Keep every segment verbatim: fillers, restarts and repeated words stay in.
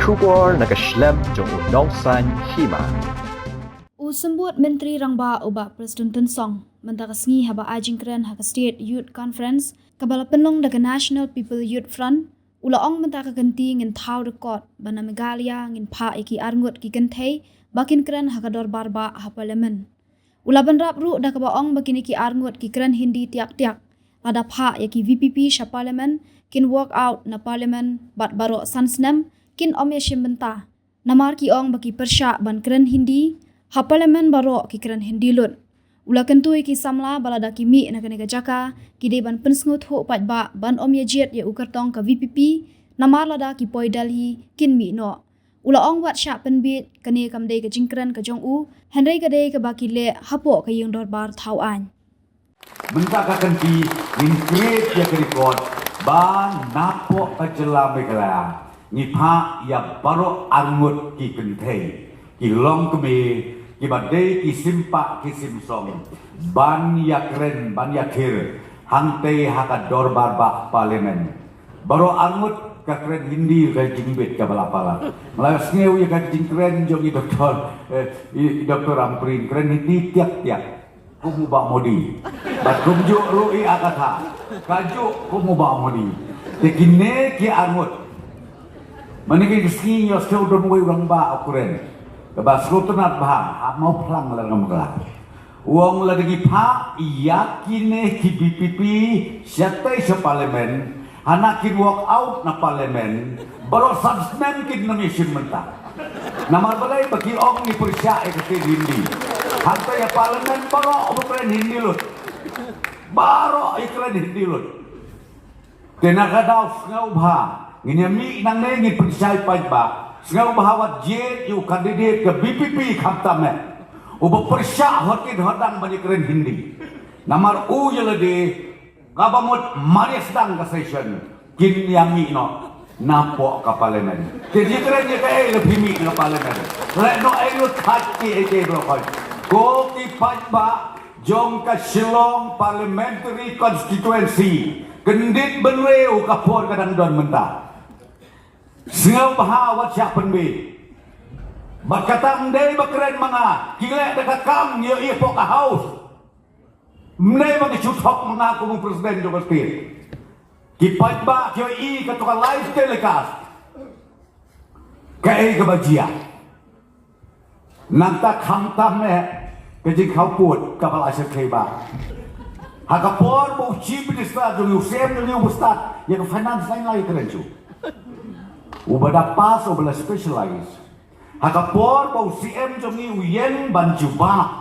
Khubor na ka shlem jong u Nongsaiñ Hima. U Symbud Myntri Rangbah u Bah Prestone Tynsong mynta ka sngi haba ai jingkren ha ka State Youth Conference kaba la pynlong da ka National People Youth Front, u la ong mynta ka kynti ngin thaw record ba na Meghalaya ngin phah ïa ki arngut ki kynthei ba kin kren ha ka dorbar bah ha Parliament. U la bynrap ruh da kaba ong ba kine ki arngut ki kren Hindi tiak tiak, lada phah ïa ki VPP sha Parliament kin walk out na Parliament bad baroh san snem kin ym ïashim bynta. Namar ki ong ba ki pyrshah ban kren Hindi, ha Parliament baroh ki kren Hindi lut. U la kyntu ïa ki samla ba lada ki mih na kane ka jaka, ki dei ban pynsngewthuh paidbah ban ym ïa jied ïa u kyrtong ka VPP, namar lada ki poi Delhi kin mih noh. U la ong wat shah pynbiej, kane kam dei ka jingkren ka jong u, hynrei ka dei kaba ki leh hapoh ka ïing dorbar thaw aiñ. Mynta ka kynti ngin create ïa ka record ba napoh ka jylla Meghalaya ngi phah ïa baroh arngut ki kynthei, ki longkmie, kiba dei ki sim pah ki sim song ban ïa kren, ban ïa thir hangtei ha ka dorbar bah Parliament. Baroh arngut ka kren Hindi ka jingbit kaba la palat. Nga la sngew ïa ka jingkren jong i doktor, eh, i doktor Ampareen, kren Hindi tiak tiak kum u Bah Modi. Bad kumjuh ruh i Agatha, kajuh kum u Bah Modi. Te kine ki arngut, mynta ka sngi nga sngew don uwei u rangbah u kren, kaba sngewtynnat bha, ha Mawphlang la ngam kla. U ong lada ngi phah ïa kine ki VPP shatei sha Parliament, hana kin walk out na Parliament, baroh san snem kin ym ïashim bynta. Namar balei? Ba ki ong ngi pyrshah ïa ka ktien Hindi. Hangta ïa Parliament baroh ba kren Hindi lut. Baroh ïa kren Hindi lut. Te na ka daw sngewbha ngin ïa mih nangne ngin pynshai paidbah. Sngewbha wat jied ïa u candidate ka VPP khamtam eh, uba pyrshah hot kit hot dang ban ïa kren Hindi. Namar u ïa lade kaba mut mar ïa sdang ka session kin ïa mih noh napoh ka Parliament. Te ïa kren ïa kaei la phi mih na ka Parliament? Leh noh ei lut, thait kiei kiei baroh khoit. Ko ki paidbah jong ka Shillong Parliamentary Constituency, kyndit bynriew ka por ka dang don mynta. Sngewbha wat shah pynbiej. Bad kata ym dei ba kren ma nga, ki leh da ka kam ïohi hapoh ka House. Ym dei ba ki shu thok ma nga kum u President jong ka state. Ki paidbah ki ïohi katto ka live telecast. Kaei kaba jia? Nangta khamtam eh ka jingkhawpud kaba la shyrkhei bha. Ha ka por ba u Chief Minister jong ngi, u CM jong ngi uba stad, ïa ka finance line la ïakren shuh. Uba da pass, uba la specialize. Ha ka por ba u CM jong ngi u ïeng ban jubab,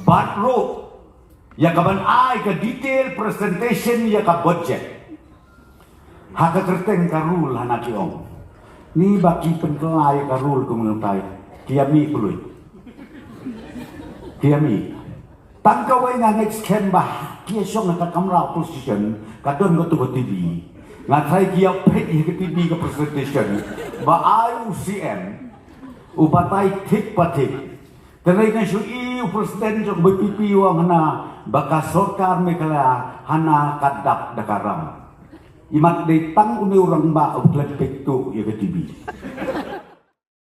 bad ruh ïa kaban ai ka detail presentation ïa ka budget. Ha ka kyrteng ka rule hana ki ong, ni ba ki pynkylla ïa ka rule kumno tai, ki ïa mih pyrshah. Ki ïa mih. Tang kawei nga ngeit skhem ba ki ïa shong ha ka kamra opposition, ka don kato ka TV. Nga tharai ki ïa peit ïa ka TV ka presentation ba ai u CM u batai thik pa thik. Te nga shu ïohi u President jong VPP u ong hana ba ka sorkar Meghalaya hana ka dap da ka ram. Imat dei tang une u rangbah u klet peit tu ïa ka TV.